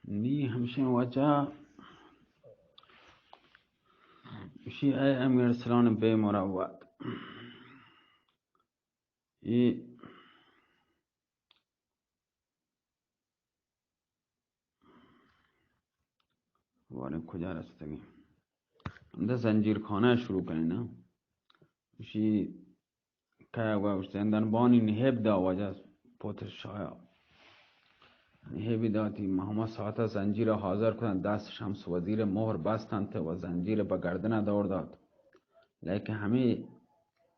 نی ہمشیں وجہ، اشی اے امیر ارسلان بے مروت، اے باریں کجا رستگیں؟ ہمدا زنجیر خانہ شروع کنیں نا۔ اشی کئے گوشت، زندان بانی نہیب دا واجہ پوت شایا۔ نہیبی داتی، ما ہما ساعتا زنجیر حاضر کتن، دست شمس وزیر مہر بستنت و زنجیر بہ گردن دور دات۔ لیکن ہمے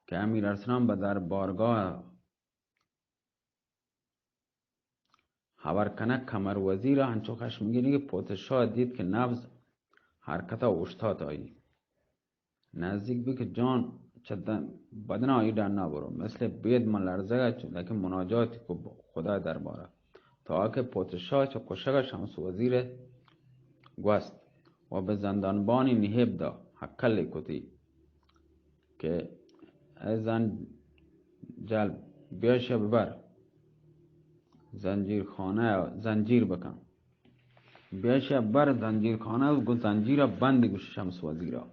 کہ امیر ارسلان بہ در بارگاہ ہبر کنگ، قمر وزیر ء انچو خشمگینی کہ پوت شاہ دیت کہ نبض حرکت ء اوشتات آئی۔ نزدیک بی کہ جان چہ دن-، بدن آئی ڈنا برو، مثل بید من لرزگ ء چو، لیکن مناجاتی کو خدا دربارہ، تا کہ پوت شاہ چہ کشگ ء شمس وزیر ء گوست و بہ زندانبانی نہیب دا ہکلے کتی۔ کہ اے زن جل، بیا شہ ببر زنجیر خانہ ء زنجیر بکن۔ بیا شہ بر زنجیر خانہ ء گوں زنجیر ء بند گوش شمس وزیر ء۔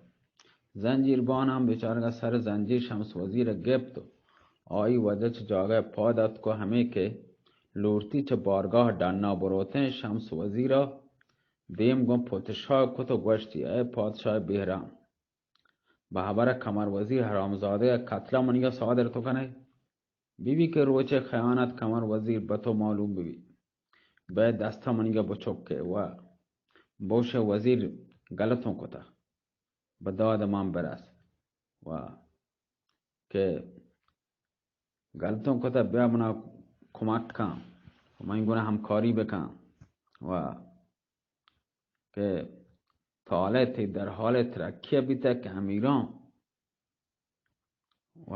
زنجیر بان ہم بیچارگ ء سر زنجیر شمس وزیر ء گپت و آئی وجہ چہ جاگہ ء پاد اتک و ہمے کہ لوٹتی چہ بارگاہ ڈنا بروتیں شمس وزیر ء دیم گوں پوت شاہ کت و گوشتی، اے پادشاہ بہرام! بہ ہبر ء قمر وزیر حرامزادہ ء قتل ء منی ء صادر تو کنئے؟ بی بی کہ روچے خیانت قمر وزیر بہ تو معلوم بہ بی، بئے دست ء منی ء بچک ئے و بوش وزیر غلطوں کتہ، بہ داد ء من برس و کہ غلطوں کتہ، بیا منا کمک کن، منی گنا ہمکاری بکن و کہ تا حال ء تئی در حال ترقی بیتہ کہ امیراں و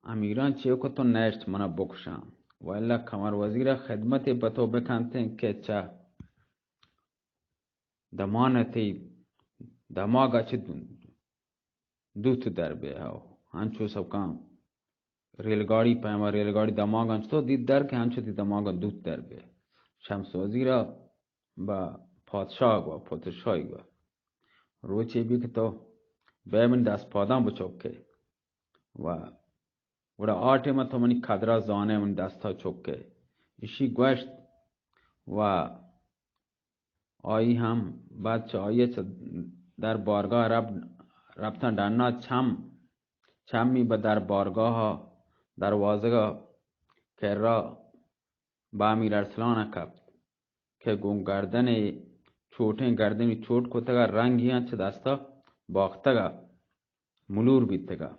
امیراں چے کت و نشت منا بکشاں و الا قمر وزیر ء خدمتے پہ تو بکنتیں کہ چہ دمان ء تئی دماغ ء چہ دوت در بہ ہو، انچو سبکاں ریل گاڑی پیما، ریل گاڑی دماغاں چتو دیت در کہ انچو تی دماغاں دوت در بہ۔ شمس وزیر ء بہ پادشاہ گوا، پادشاہی گوا، روچے بی کہ تو بہ من دست پاداں بچوکے و گڑا آ ٹیم ء تو منی قدر ء زان ئے، منی دست ء چک ئے۔ ایشی گوشت و آئی ہم بعد چہ آئی ء چہ در بارگاہ رپ-، رپتاں ڈنا چم، چمی بہ در بارگاہ ء دروازگ ء کرا بہ امیر ارسلان ء کپت کہ گوں گردن ء چوٹیں گردنی چوٹ کتگ ء رنگیاں چہ دست ء باختگ ء ملور بیتگ ء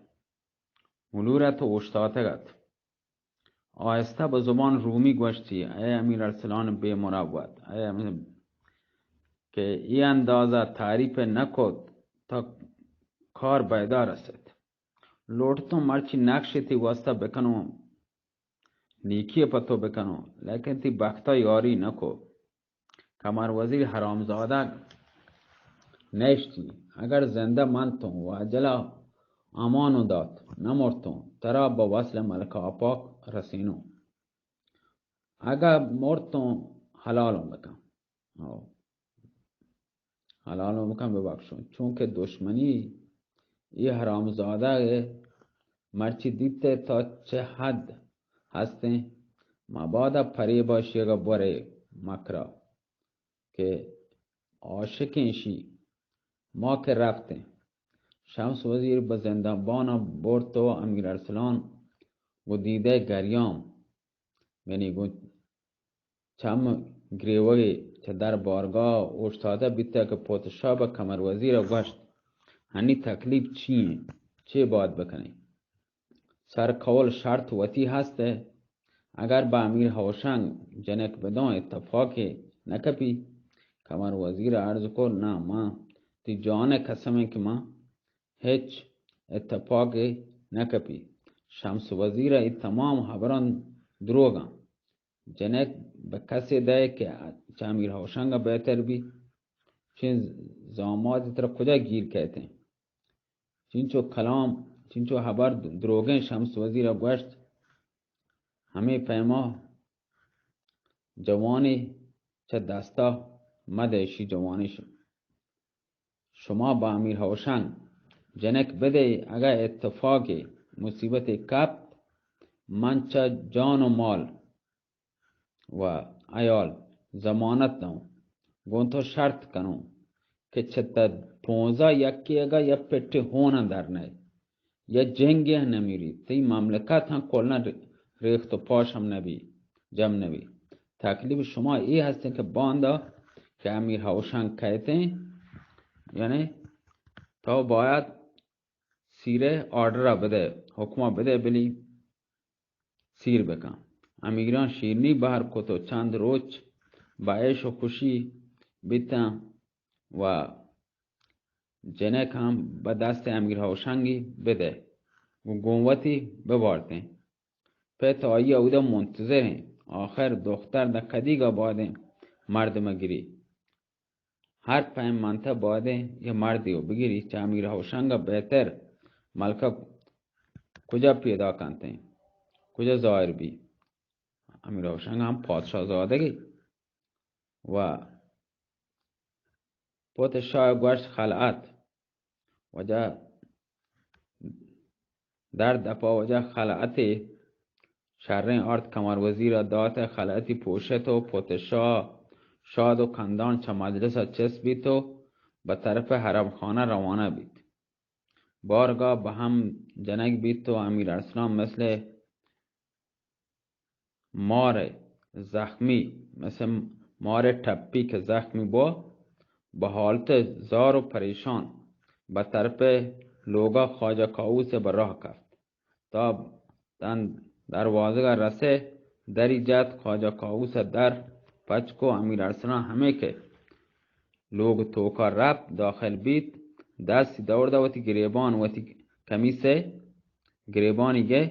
ملور ات و اوشتاتگ ات۔ آہستہ بہ زبان رومی گوشتی، اے امیر ارسلان بے مروت، اے امیر، کہ اے اندازہ تعریف نہ کت تا کار بیدا رست۔ لوٹتوں مرچی نقش تی واسطہ بکنوں، نیکی پہ تو بکنوں، لیکن تی بختا یاری نہ کو۔ قمر وزیر حرامزادگ نشتی، اگر زندہ منتوں و اجلا امانوں دات، نہ مرتوں، ترا بہ وصل ملک آپاک رسینوں۔ اگہ مرتوں، حلالوں بکن۔ ہو۔ حلالوں بکن، ببخشوں۔ چونکہ دشمنی اے حرامزادہ ء مرچی دیت ء تا چہ حد ہستیں، مبادا پریب ء شیگ ء برے مکرا کہ عاشقیں شی۔ ما کہ رفتیں۔ شمس وزیر بہ زندان بان ء برت و امیر ارسلان گوں دیدہ گریان، یعنی گوں چم گریوگے چہ در بارگاہ اوشتاتہ بیتہ کہ پوت شاہ بہ قمر وزیر ء گوشت، ہنی تکلیف چی انت؟ چے باید بکنیں؟ سر قول شرط وتی ہست ء اگر بہ امیر ہوشنگ جنک بداں اتفاقے نہ کپی؟ قمر وزیر ء عرض کو، نہ، ما تی جان ء قسم ء کہ ما ہچ اتفاقے نہ کپی۔ شمس وزیر ء اے تمام ہبراں دروگاں۔ جنک بہ کسے دئے کہ چہ امیر ہوشنگ ء بہتر بی۔ چین زامات ترا کجا گیر کئیتیں؟ چینچو کلام، چینچو ہبر دروگیں۔ شمس وزیر ء گوشت، ہمے پیما جوانی چہ دستا مدئے، اشی جوانی ش-، شما با امیر ہوشنگ جنک بدئے، اگہ اتفاقے مصیبتے کپت، من چہ جان و مال و عیال ضمانت دئوں، گوں تو شرط کنوں کہ چہ تہ پونزدہ یکے اگہ یک پٹے ہون در نئے، یک جنگے ہم نمیری، تئی مملکت ہم کلا ر-، ریخت و پاش ہم نبی، جم نبی۔ تکلیف شما اے ہستیں کہ باندا کہ امیر ہوشنگ کئیتیں، یعنی تو باید سیرے آرڈر بدے، حکمہ بدے، بلی سیر بکن۔ امیراں شیرنی بہر کت و چند روچ بہ عیش و خوشی بیتاں و جنک ہم بہ دست امیر ہوشنگی بدے و گوں وتی ببارتیں۔ پت آئی اودا منتظریں، آخر دختر دہ کدیگا بادیں مردم گری۔ ہر پیم منتہ بادیں یہ مردی و بگری، چہ امیر ہوشنگ بہتر ملکہ کجا پیدا کنتیں، کجا ظاہر بی؟ امیر ہوشنگ ہم پادشاہ زادگی و پت شاہ گوشت خلعت۔ واجہ در دپا واجہ خلعتے شریں آرت، کمر وزیر ء دات، خلعتی پوشت و پت شاہ شاد و کندان چہ مجلس ء چست بیت و بہ طرف حرم خانہ روانہ بیت۔ بارگاہ بہ ہم جنگ بیت و امیر ارسلان مثل مار زخمی، مثل مار ٹپی کہ زخمی بو، بہ حالت زار و پریشان بہ طرف لوگا خواجہ کاووس بہ راہ کپت۔ تا تن دروازگا رسے، دری جت، خواجہ کاووس در پچ کو۔ امیر ارسلان ہمے کہ لوگ توکا رپت، داخل بیت، دستی دور دا وتی گریبان، وتی کمیسے گریبانی گئے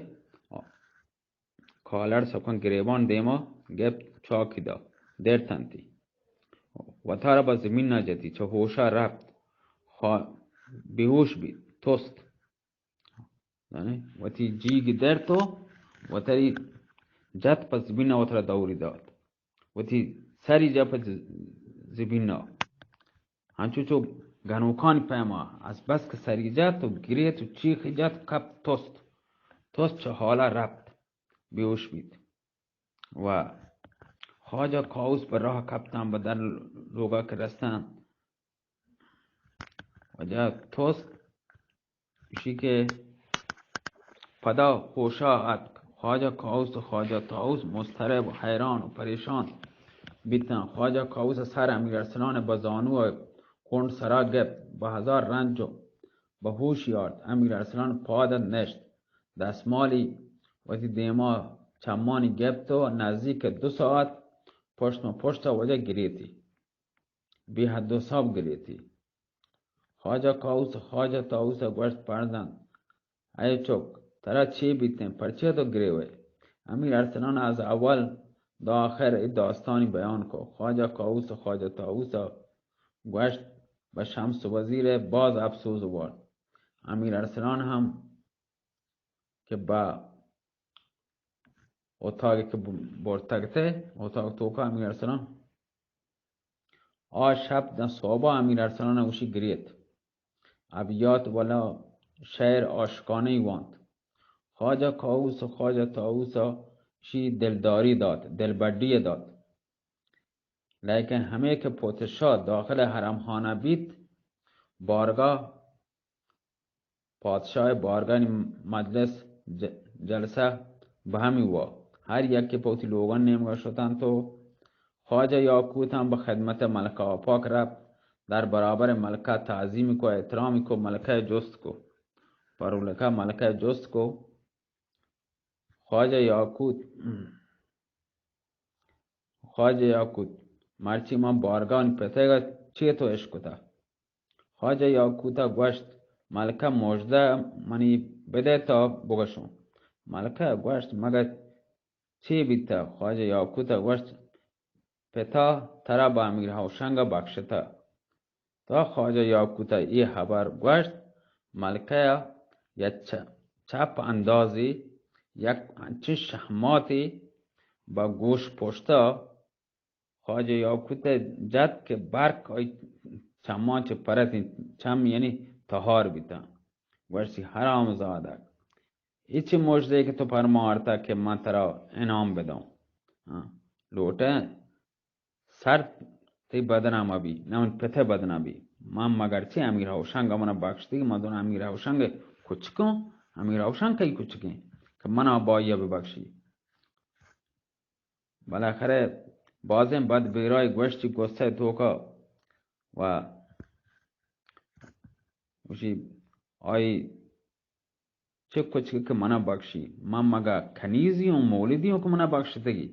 کالر سکن گریبان دیما گپت، چاکی دا، در تنتی۔ وتارا با زمین نجتی، چہ ہوشا رپت، خوا-، بیہوش بیت، توست۔ یعنی وتی جیگ در تو وتری جت پہ زمین، وترا دوری دات۔ وتی سری جا پہ ز-، زمین ء۔ ہنچو چو گنوکانی پیما از بس کہ سری جت و گریت و چیخی جت، کپت، توست۔ توست چہ حالا رپت، بیہوش بیت۔ و خواجہ کاووس بہ راہ کپتاں، بہ در لوگا کہ رستاں، واجہ توست، گوشی کہ پدا ہوشا اتک۔ خواجہ کاووس و خواجہ طاووس مضطرب و حیران و پریشان بیتاں۔ خواجہ کاووس سر امیر ارسلان بہ زانو ء کنڈ سرا گپت، بہ ہزار رنج و بہ ہوشی آرت۔ امیر ارسلان پاد ات نشت، دستمالی وتی دیما چمانی گپت و نزدیک دو ساعت پشت مہ پشت ء واجہ گریتی۔ بے حد و حساب گریتی۔ خواجہ کاووس، خواجہ طاووس ء گوشت، فرزند، اے چک، ترا چے بیتیں؟ پرچے تو گریوئے؟ امیر ارسلان از اول دا آخر اے داستانی بیان کو۔ خواجہ کاووس و خواجہ طاووس ء گوشت، بہ شمس وزیر ء باز افسوس وارت۔ امیر ارسلان ہم کہ بہ اتاگے کہ برتگتے، اتاگ توکا امیر ارسلان، آ شپ داں سوبا امیر ارسلان اوشی گریت۔ ابیات والا شعر عاشقانہ وانت۔ خواجہ کاووس و خواجہ طاووس شی دلداری دات، دلبڈی دات۔ لیکن ہمے کہ پوتشاہ داخل حرم خانہ بیت، بارگاہ پادشاہ بارگانی مجلس ج-، جلسہ بہ ہمی وا۔ ہر یکے پہ وتی لوگان نیمگا شتنت و خواجہ یاقوت ہم بہ خدمت ملکہ آپاک رفت، در برابر ملکہ تعظیمی کو، احترامی کو، ملکہ جست کو۔ پرولکہ ملکہ جست کو، خواجہ یاقوت، خواجہ یاقوت، مرچی من بارگانی پتگ ء چے تو اشکتہ؟ خواجہ یاقوت ء گوشت، ملکہ مژدہ منی بدئے تا بگشوں۔ ملکہ ء گوشت، مگہ چے بیتہ؟ خواجہ یاقوت ء گوشت، پتا ترا بہ امیر ہوشنگ ء بخشتہ۔ تا خواجہ یاقوت ء اے ہبر گوشت، ملکہ ء یک چ-، چپ اندازے یک انچیں شہماتے بہ گوش پشت ء خواجہ یاقوت ءَ جت کہ برک آئی چماں چہ پرت انت، چم یعنی تہار بیتاں۔ گوشتی، حرام زادگ، اے چے مژدے کہ تو پر ما آرتگ کہ من ترا انعام بداں؟ ہاں، لوٹئے سر تئی بدنا مہ بی، نہ من پتئے بدنا بی۔ من مگر چے امیر ہوشنگ ءَ منا بخشتی، من دون امیر ہوشنگ ءِ کچکاں، امیر ہوشنگ کئی کچکیں کہ منا باییا ببخشی؟ بالاخرہ بازیں بد بیرائی گوشتی غصہ توکا و گوشی، آئی چک و چک کہ منا بخشی، من مگا کنیزی اوں، مولدی اوں کہ منا بخشتگی؟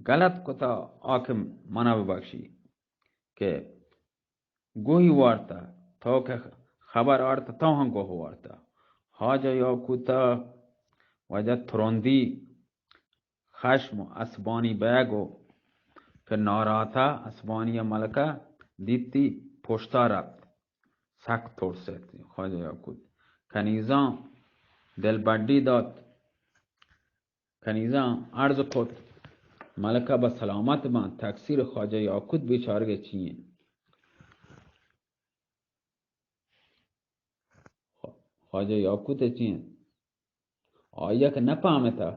غلط کتا آ کہ منا ببخشی کہ گوہی وارتا، تو کہ خبر آرتا، تو ہم گوہ وارتا۔ خواجہ یاقوتا واجہ ترندی خشم و عصبانی بیگ و کہ ناراحتا عصبانی ملکہ دیتی پشتا رفت۔ سک ترست خواجہ یاقوت۔ کنیزاں دلبڈی دات۔ کنیزاں عرض کت، ملکہ بہ سلامت بنت، تقصیر خواجہ یاقوت بیچارگ چی انت؟ خواجہ یاقوت چی انت؟ آئی ءَ کہ نہ پہمتہ،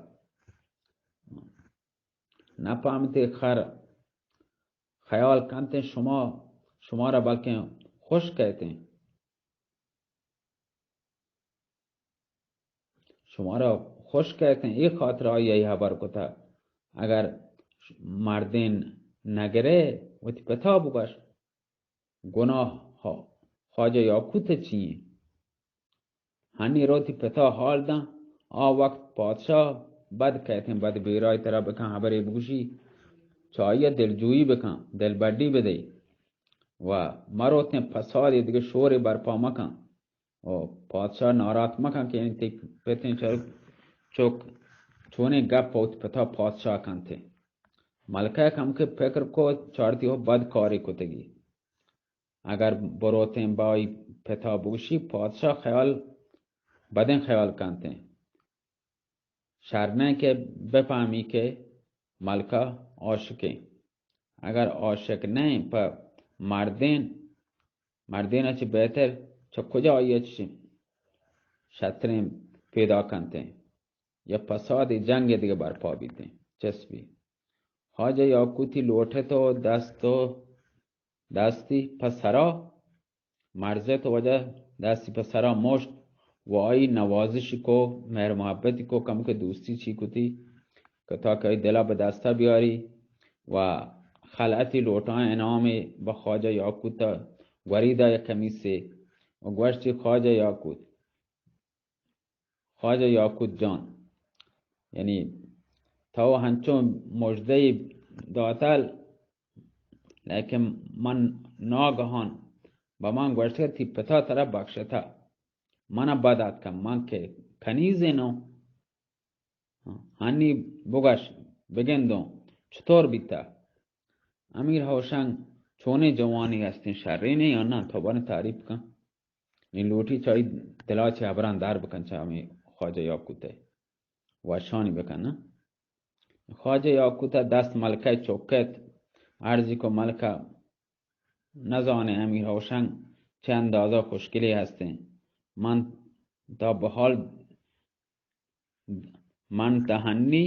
نہ پہمتے خر خیال کنتیں شما، شمارا بلکیں خوش کہتیں۔ شمارا خوش کہتیں، اے خاطر آئی ءَ ہبر کتہ۔ اگر مردین نگرے، وتی پتا بگوش۔ گناہ خوا-، خواجہ یاقوت چی انت؟ ہنی روتی پتا حال داں، آ وقت پادشاہ بد کہتیں، بد بیرائی ترا بکن ہبرے بگوشی، چہ آئی ءَ دلجوئی بکن، دلبڈی بدئی و مروتیں فسادے دگہ شورے برپا مکن۔ و پادشاہ ناراحت مکن کہ انت پتیں چر-، چک چونیں گپ وتی پتا پادشاہ کنتے۔ ملکہ کم کہ فکر کو چارتی ہو بد کاری کتگی۔ اگر بروتیں بائی پتا بگوشی، پادشاہ خیال، بدیں خیال کنتیں۔ شر نہ کہ بفہمی کہ ملکہ عاشقیں۔ اگر عاشق نہ پہ مردین، مردین چہ بہتر چہ کجا آئی چہ شتریں پیدا کنتیں؟ یا فساد جنگ دیگہ برپا بیتیں، چس بی۔ خواجہ یاقوتی لوٹت و دست و دستی پہ سرا مرزت و واجہ دستی پہ سرا مشت و آئی نوازشی کو، مہر محبتی کو، کم کہ دوستی چی کتی کہ تا کہ آئی دلا بہ دستا بیاری و خلعتی لوٹاں انعامی بہ خواجہ یاقوت گوریدا یک کمیسے و گوشتی، خواجہ یاقوت، خواجہ یاقوت جان، یعنی تو ہنچو مژدہ داتل، لیکن من ناگہان بہ من گوشتگ، تی پتا ترا بخشتہ، من بد آتکم، من کہ کنیزے نوں۔ ہنی بگش، بگندوں، چطور بیتہ؟ امیر ہوشنگ چونیں جوانی ہستیں، شرینیں یا نہ؟ تو باریں تعریف کن۔ نی لوٹی چہ آئی دلا چہ ہبراں در بکن، چہ ہمے خواجہ یاقوت ء وشانی بکن، نہ؟ خواجہ یاقوت ء دست ملکہ چکت، عرضی کو، ملکہ، نزانے امیر ہوشنگ چہ اندازہ خوشگلی ہستیں۔ من تا بحال من تہنی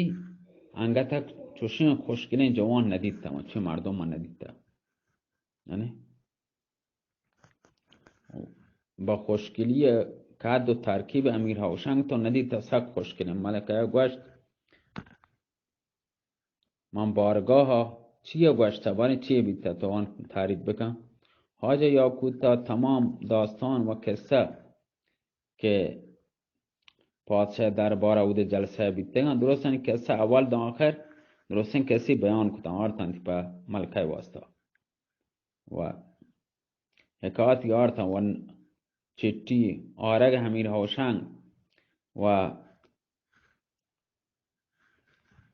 انگتک چوشیں خوشگلیں جوان ندیتہ، چوشیں مردم من ندیتہ۔ یعنی بہ خوشگلی قد و ترکیب امیر ہوشنگ تو ندیتہ، سک خوشگلیں۔ ملکہ گوشت، من بارگاہ چی گوشتہ، باریں چی بیتہ، تو آن تعریف بکن۔ خواجہ یاقوت تمام داستان و قصہ کہ پادشاہ دربار اود جلسہ بیتگاں، درستانی قصہ اول داں آخر، درستیں قصے بیان کتاں، آرتنت پہ ملکہ واسطہ۔ و حکایتی آرتاں و چٹی آرگ امیر ہوشنگ و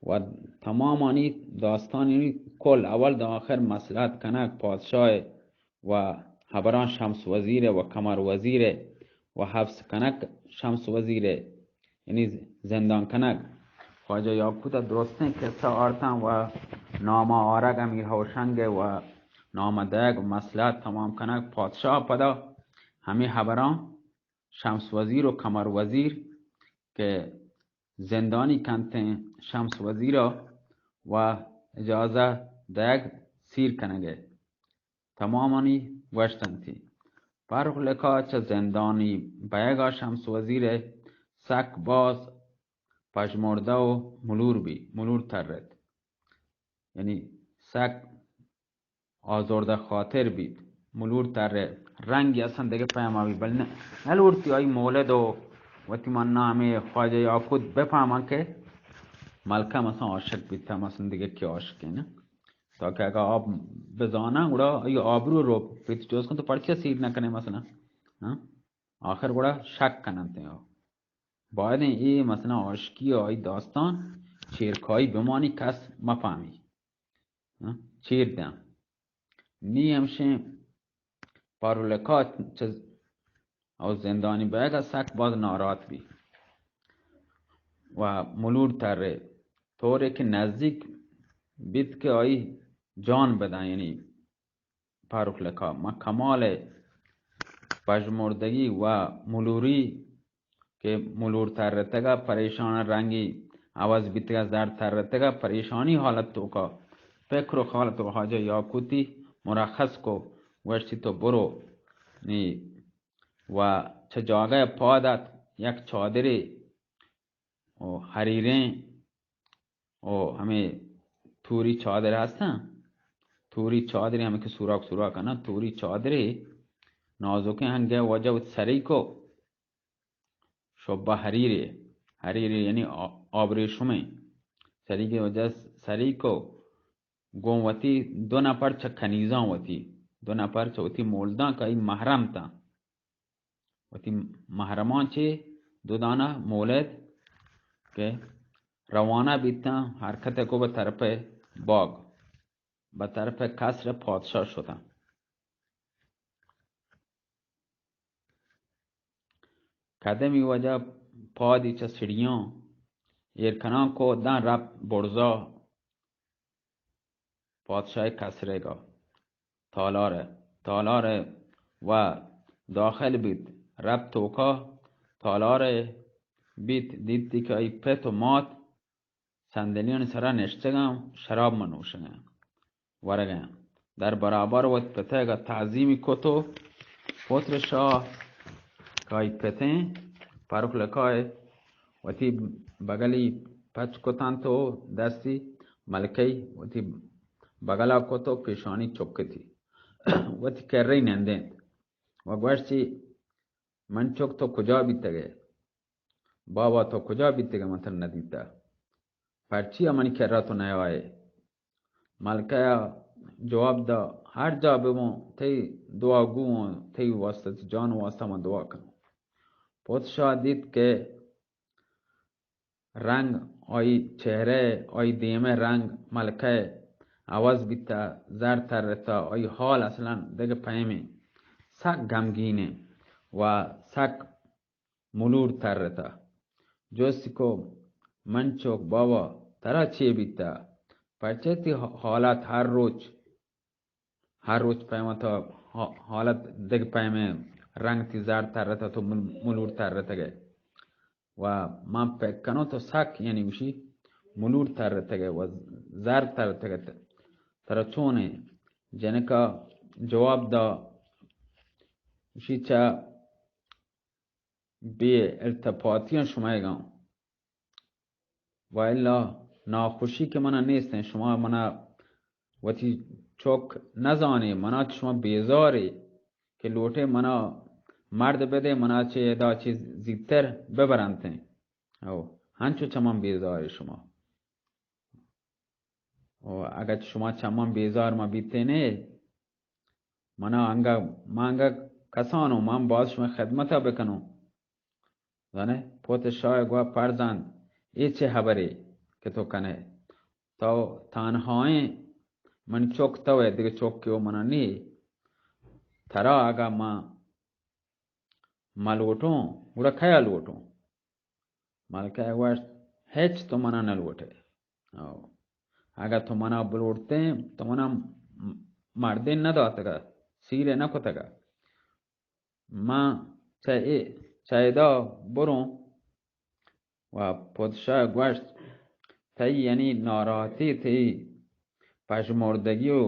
و تمامانی داستانی کل اول داں آخر مصلحت کنگ پادشاہ و ہبراں شمس وزیر و قمر وزیر و حبس کنگ شمس وزیر، یعنی زندان کنگ خواجہ یاقوت ءَ درستیں قصہ آرتاں و نامہ آرگ امیر ہوشنگ ءِ و نامہ دئیگ و مصلحت تمام کنگ۔ پادشاہ پدا ہمے ہبراں شمس وزیر و قمر وزیر کہ زندانی کنتیں شمس وزیر ءَ و اجازہ دئیگ سیر کنگ ءِ۔ تمامانی گوشتنتی۔ فرخ لقا چہ زندانی بئیگا شمس وزیر ءَ سک باز پژمردہ و ملور بی، ملور ترت۔ یعنی سک آزردہ خاطر بیت، ملور ترت۔ رنگی اصلاً دگہ پیما بی، بل نہ، نلورتی آئی مولد و وتی منا ہمے خواجہ یاقوت بفہماں کہ ملکہ مثلاً عاشق بیتا، مثلاً دگہ کہ عاشقیں، نہ؟ تاکہ اگاں آ بزاناں، گڑا آئی آبرو رو بیت۔ جوز کن تو پرچہ سیر نہ کنے مثلاً؟ ہاں؟ آخر گڑا شک کننت۔ باید ایں اے مثلاً عاشقی و آئی داستان چیرکائی بمانی، کس مفہمی۔ ہاں؟ چیر دیں۔ نی ہمشیں فرخ لقا چہ او زندانی بئیگا سک باز ناراحت بی و ملور ترت، طورے کہ نزدیک بیت کہ آئی جان بدن، یعنی فرخ لقا۔ من کمال پژمردگی و ملوری کہ ملور ترتگا، پریشان رنگی عوض بیتگا، زرد ترتگا، پریشانی حالت توکا، فکر و خیال تو خواجہ یاقوتی مرخص کو، گوشتی تو برو نی و چہ جاگہ پاد ات، یک چادرے و حریریں و ہمے توری چادر ہستاں، توری چادرے ہمے کہ سوراک سوراک کناں، توری چادرے نازکیں ہنگے واجہ وت سری کو، شبہ حریرے، حریرے یعنی آ-، آبریشمیں، سری کے واجہ سری کو، گوں وتی دو نفر چہ کنیزاں وتی، دو نفر چہ وتی مولداں کہ آئی محرم تاں۔ وتی محرمان چہ دو دانہ مولد کہ روانہ بیتاں، حرکت کو بہ طرف باغ، بہ طرف قصر پادشاہ شتاں۔ قدمی واجہ پادی چہ سڑیاں ایر کنان کو، داں رپت برزا پادشاہ قصرے گا، تالار، تالار و داخل بیت، رپت توکا تالار بیت، دیتی کہ آئی پت و مات صندلیانی سرا نشتگاں، شراب من نوشگاں، ورگاں۔ در برابر وت پتئیگا تعظیمی کت و پتر شاہ کہ آئی پتیں فرخ لقائے وتی بگلی پچ کتنت و دستی ملکئی وتی بگلا کت و پیشانی چکتی، وتی کرئی نندینت و گوشتی، من چک، تو کجا بیتگئے؟ بابا، تو کجا بیتگئے؟ من ترا ندیتہ۔ پرچیا منی کرا تو نیائے؟ ملکہ ءَ جواب دا، ہر جا ببوں، تئی دعا گوں، تئی واسطہ، تئی جان واسطہ من دعا کنوں۔ پوت شاہ دیت کہ رنگ، آئی چہرہ، آئی دیم ءِ رنگ ملکہ ءَ عوض بیتہ، زرد ترتہ، آئی حال اصلاً دگہ پیمیں، سک غمگینیں و سک ملور ترتہ۔ جست کو، من چک بابا، ترا چے بیتہ؟ پرچہ تئی حالات ہر روچ ہر روچ پیما تو حا-، حالت دگہ پیمیں، رنگ تئی زرد ترتہ، تو مل-، ملور ترتگئے۔ و من پک کنوں تو سک، یعنی گوشی ملور ترتگئے و زرد ترتگئے۔ ترا چونیں؟ جنکا جواب دا، گوشی چہ بے التفاتیاں شمئیگاں۔ و الا ناخوشی کہ منا نیستیں، شما منا وتی چک نزانے، منا چہ شما بیزارے کہ لوٹے منا مرد بدے، منا چہ ادا چہ زیتر ببرنتیں۔ او، ہنچو چہ من بیزارے شما۔ و اگہ شما چہ من بیزار مہ بیتینے، منا انگہ، من انگہ کسانوں، من باز شمئے خدمتا بکنوں۔ زانے، پوت شاہ گوا، فرزند، اے چے ہبرے کہ تو کنے؟ تو تنہائیں، من چک توئے، دگہ چک کہ او منا نی۔ ترا اگہ من مہ لوٹوں، گڑا کیا لوٹوں؟ ملکہ ءَ گوشت، ہچ تو منا نہ لوٹے۔ او، اگاں تو منا بلوٹتیں، تو منا م-، مردین نہ داتگا، سیرے نہ کتگا۔ من چہ اے، چہ ادا بروں۔ و پادشاہ گوشت، تئی یعنی ناراحتی، تئی پژمردگی و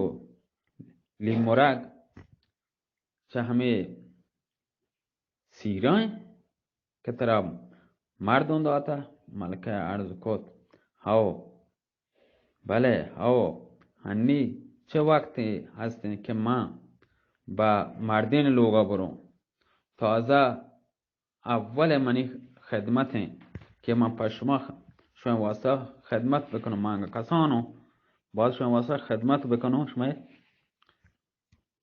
لیمرگ چہ ہمے سیراں کہ ترا مردم داتہ؟ ملکہ عرض کت، ہو، بلے ہو، ہنی چہ وقتے ہستیں کہ من بہ مردین لوگا بروں؟ تازہ اول منی خدمت ایں کہ من پہ شما خ-، شمئے واسطہ خدمت بکنوں۔ من انگہ کسانوں، باز شمئے واسطہ خدمت بکنوں۔ شمئے،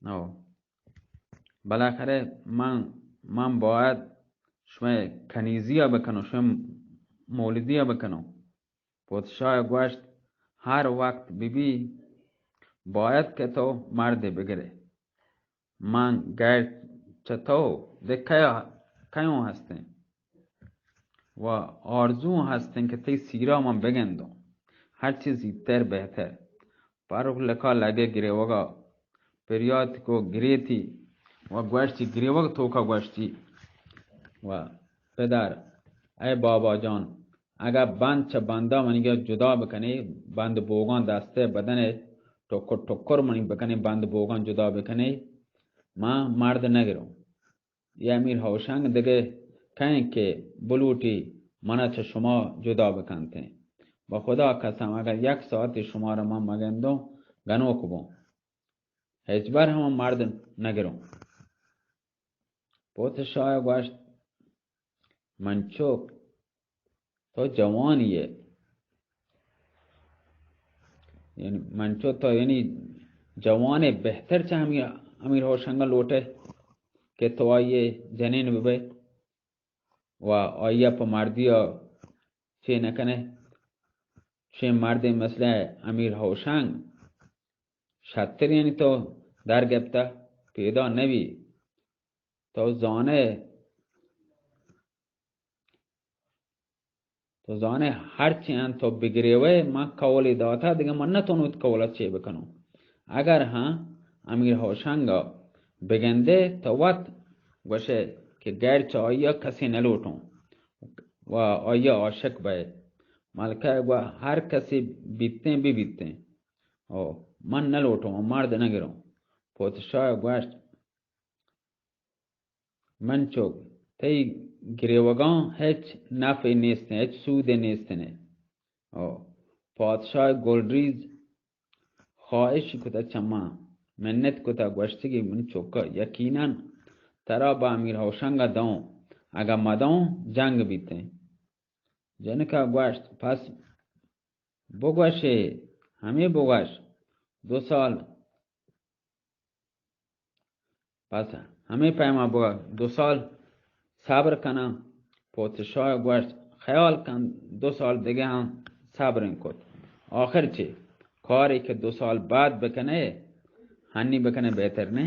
او، بالاخرہ من، من باید شمئے کنیزیا بکنوں، شمئے مولدیا بکنوں۔ پادشاہ گوشت، ہر وقت بہ بی، باید کہ تو مردے بگرے۔ من غیر چہ تو دگہ کیا، کیوں ہستیں؟ و آرزو ہستیں کہ تئی سیرا من بگندوں۔ ہرچی زیتر بہتر۔ پروک لکا لگے گریوگا، پریات کو گریتی و گوشتی، گریوگ توکا گوشتی، و پدر، اے بابا جان، اگاں بند چہ بندا منیگا جدا بکنے، بند بوگاں دستے بدنے ٹکر ٹکر منی بکنے، بند بوگاں جدا بکنے، من مرد نگروں۔ اے امیر ہوشنگ دگہ کئیں کہ بلوٹی منا چہ شما جدا بکنتیں؟ بہ خدا قسم، اگر یک ساعتے شمارا من مگندوں، گنوک بوں۔ ہچبر ہم مرد نگروں۔ پوت شاہ گوشت، من چک، تو جوانی ئے۔ یعنی من چو تو یعنی جوانے بہتر چہ ہمیں امیر ہوشنگا لوٹے کہ تو آئیے جنین ببے و آئیا پہ مردیا چے نکنے۔ چے مردے مثل امیر ہوشنگ شتر یعنی تو در گپتا پیدا نبی۔ تو زانے، تو زانے ہرچی انت تو بگریوے، من قولی داتا، دگہ من نتون وت قولا چے بکنوں۔ اگر ہاں امیر ہوشنگا بگندے تو وت گوشے کہ غیر چہ آئیا کسی نلوٹوں و آئیا عاشق بئے۔ ملکہ گوا ہر کسی بیتیں بہ بیتیں۔ او، من نلوٹوں، مرد نگروں۔ پوت شاہ گوشت، من چک، تئی گریوگاں ہچ نفعے نیستیں، ہچ سودے نیستنے۔ او، پادشاہ گلریز خواہش کتہ چہ من، منت کتہ، گوشتگی من چکا، یقیناً ترا با امیر ہوشنگا دوں، اگاں مدوں جنگ بیتیں۔ جنکا گوشت، پس بگوشے، ہمے بگوش، دو سال پس ہمے پیما بگا دو سال صبر کناں۔ پوت شاہ گوشت، خیال کن، دو سال دگہ ہم صبر کت۔ آخر چے؟ کارے کہ دو سال بعد بکنے، ہنی بکنے بہتر نے؟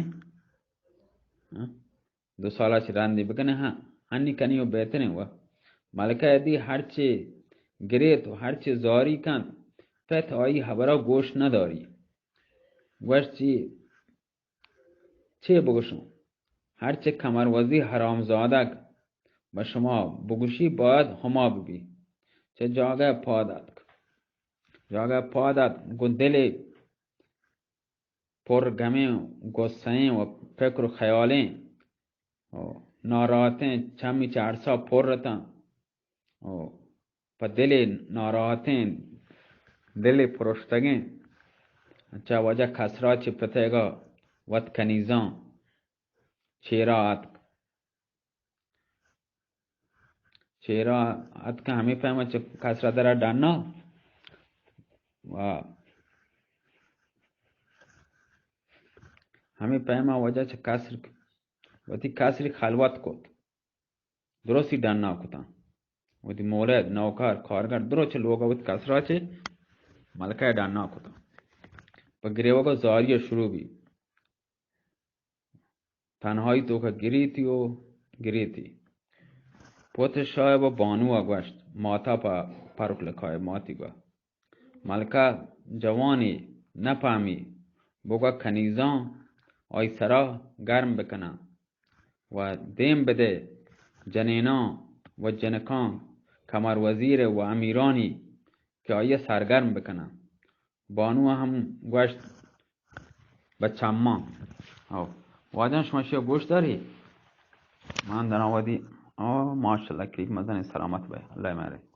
ہاں؟ دو سالا چہ رندی بکنے، ہاں، ہنی کنی و بہتریں و ملکہ دی ہرچے گریت و ہرچے زاری کنت، پت آئی حبرا گوش نداری۔ گوشت، چی چے بگوشوں؟ ہرچے کمروزی حرامزادگ بہ شما بگوشی، باید ہما ببی۔ چہ جاگہ پاد اتک۔ جاگہ پاد اتک، گوں دلے پر گمیں، غصہیں و فکر و خیالیں و ناراحتیں، چمی چہ ارسا پر اتاں۔ او، پہ دلے ناراحتیں، دلے پرشتگیں، چہ وجہ کسرا چہ پتیگا وت کنیزاں چیرا آتک۔ چیرا آتک ہمے پیما چہ کسرا درا ڈنا و ہمے پیما وجہ چہ کسر، وتی کسری خلوت کت۔ درستی ڈنا کتاں۔ وتی مولد، نوکر، کارگر، درو چہ لوگا وتی کسرا چہ ملکہ ڈنا کتاں۔ پہ گریوگ و زاری شروع بی۔ تنہائی توکا گریتی و گریتی۔ پوت شاہ و بانوا گوشت، ماتا پہ پروک لکائے ماتی گوا۔ ملکہ جوانی نپہمی، بگا کنیزاں آئی سرا گرم بکناں و دیم بدے جنیناں و جنکاں، کمر وزیر و امیرانی کہ آئی سرگرم بکناں۔ بانو ہم گوشت بہ چماں۔ او، واجہ شما شیو گوش داری؟ من دنا ودی۔ او، ماشاءاللہ، کلیک مزن، سلامت بے، اللہ مارے۔